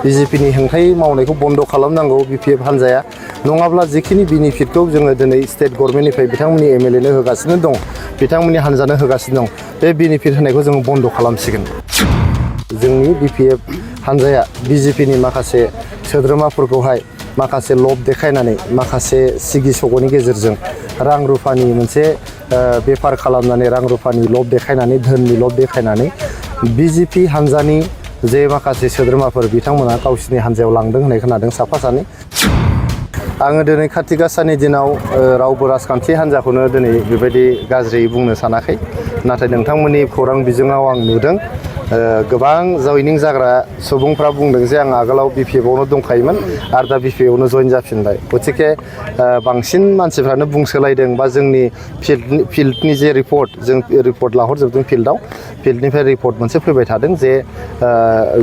बिजेपिनि हेंथायै मावनायखौ बन्द खालामनांगौ बिपिएफ हान्जाया नङाब्ला जिखिनि बेनिफिटखौ जोङो दिनै स्टेट गभर्नमेन्टनिफ्राय बिथांमोननि एमएलएनो होगासिनो दं बिथांमोननि हान्जानो होगासिनो दं बे बेनिफिट होनायखौ जोङो बन्द खालामसिगोन जोंनि बिपिएफ हान्जाया बिजेपिनि माखासे सोद्रोमाफोरखौहाय माखासे लब देखायनानै माखासे सिगि सग'नि गेजेरजों रां रुफानि मोनसे बेफार खालामनानै रां रुफानि लब देखायनानै धोननि लब देखायनानै बिजेपि हान्जानि जे माखासे सोद्रोमाफोर बिथांमोना गावसिनि हान्जायाव लांदों होननाय खोनादों साफा सानै आङो दिनै काति गासानि दिनाव रावबो राजखान्थि हान्जाखौनो दिनै बेबायदि गाज्रि बुंनो सानाखै नाथाय नोंथांमोननि खौरां बिजोङाव आं नुदों गोबां जयनिं जाग्रा सुबुंफ्रा बुंदों जे आं आगोलाव बिपिएफआवनो दंखायोमोन आरो दा बिपिएफआवनो जइन जाफिनबाय गतिके बांसिन मानसिफ्रानो बुंसोलायदों बा जोंनि फिल्डनि जे रिपर्ट जों रिपर्ट लाहरजोबदों फिल्डनिफ्राय रिपर्ट मोनसे फैबाय थादों जे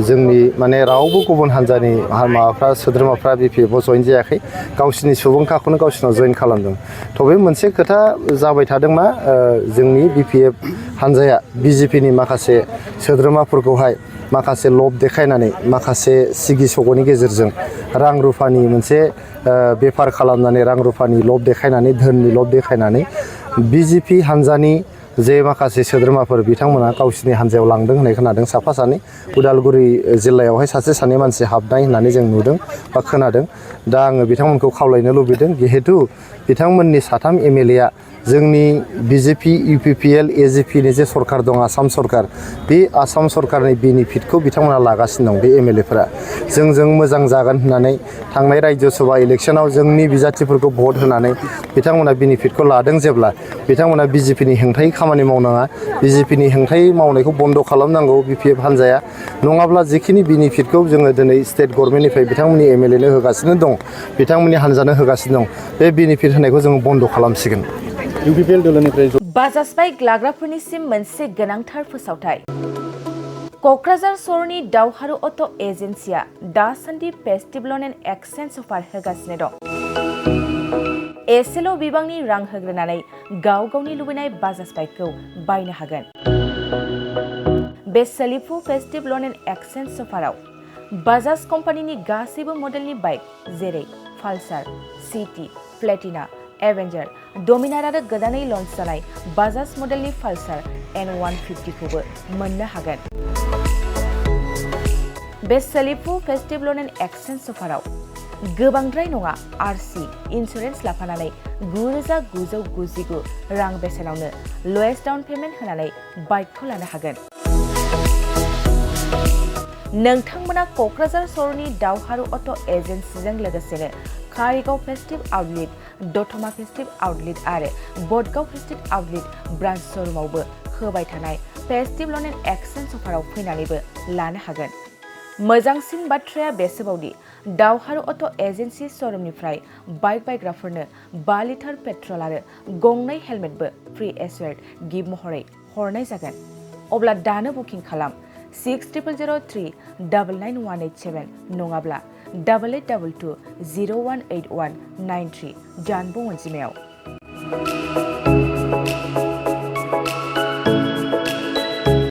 जोंनि माने रावबो गुबुन हान्जानि माबाफ्रा सोद्रोमाफ्रा बिपिएफआव जइन जायाखै गावसिनि सुबुंखाखौनो गावसिनाव जइन खालामदों थ' बे मोनसे खोथा जाबाय थादों मा जोंनि बिपिएफ हान्जाया बिजेपिनि माखासे सोद्रोमाफोरखौहाय माखासे लब देखायनानै माखासे सिगि सग'नि गेजेरजों रां रुफानि मोनसे बेफार खालामनानै रां रुफानि लब देखायनानै धोननि लब देखायनानै बिजेपि हान्जानि जे माखासे सोद्रोमाफोर बिथांमोना गावसिनि हान्जायाव लांदों होननाय खोनादों साफा सानै उदालगुरि जिल्लायावहाय सासे सानै मानसि हाबनाय होननानै जों नुदों बा खोनादों दा आङो बिथांमोनखौ खावलायनो लुबैदों जिहेतु बिथांमोननि साथाम एमएलएआ जोंनि बिजेपि इउपिपिएल एजिपिनि जे सरकार दं आसाम सरकार बे आसाम सरकारनि बेनिफिटखौ बिथांमोना लागासिनो दं बे एमएलएफोरा जों मोजां जागोन होननानै थांनाय राज्य सभा इलेक्सनाव जोंनि बिजाथिफोरखौ भट होनानै बिथांमोना बेनिफिटखौ लादों जेब्ला बिथांमोना बिजेपिनि हेंथायै खामानि मावनाङा बिजेपिनि हेंथायै मावनायखौ बन्द खालामनांगौ बिपिएफ हान्जाया नङाब्ला जिखिनि बेनिफिटखौ जोङो दिनै स्टेट गभर्नमेन्टनिफ्राय बिथांमोननि एमएलएनो होगासिनो दं बिथांमोननि हान्जानो होगासिनो दं बे बेनिफिट होनायखौ जोङो बन्द खालामसिगोन इउपिपिएल दोलोनिफ्राय बाजाज बाइक लाग्राफोरनिसिम मोनसे गोनांथार फोसावथाय क'क्राझार सहरनि दावहारु अट' एजेन्सिया दासान्दि फेस्टिभ ल'न एन्ड एक्सचेन्ज अफार होगासिनो दं एसेल' बिबांनि रां होग्रोनानै गाव गावनि लुबैनाय बाजाज बाइकखौ बायनो हागोन बे सोलिफु फेस्टिभ ल'न एन्ड एक्सचेन्ज अफाराव बाजाज कम्पानिनि गासैबो मडेलनि बाइक जेरै पालसार सिटि प्लेटिना एवेन्जार डमिनार आरो गोदानै लन्च जानाय बाजाज मडेलनि पालसार N150 खौबो मोननो हागोन बे सोलिफु फेस्टिभ ल'न एन्ड एक्सचेन्ज अफाराव गोबांद्राय नङा आरसि इन्सुरेन्स लाफानानै 9,999 रां बेसेनावनो लवेस्ट डाउन पेमेन्ट होनानै बाइकखौ लानो हागोन नोंथांमोना क'क्राझार सहरनि दावहारु अट' एजेन्सिजों लोगोसेनो Karigaon festive outlet Dotma festive outlet आरो बडगाव फेस्टिभ आउटलेट ब्रान्च श'रुमावबो होबाय थानाय फेस्टिभ ल'न एन्ड एक्सचेन्ज अफाराव फैनानैबो लानो हागोन मोजांसिन बाथ्राया बेसोबावदि दावहारु अट' एजेन्सि श'रुमनिफ्राय बाइक बायग्राफोरनो 5 लिटार पेट्रल आरो गंनै हेलमेटबो फ्रि एसुवेर्ड गिफ्ट महरै हरनाय जागोन अब्ला दानो बुकिं खालाम 6003999187 नङाब्ला 8822 018193 जानबुं अनजिमायाव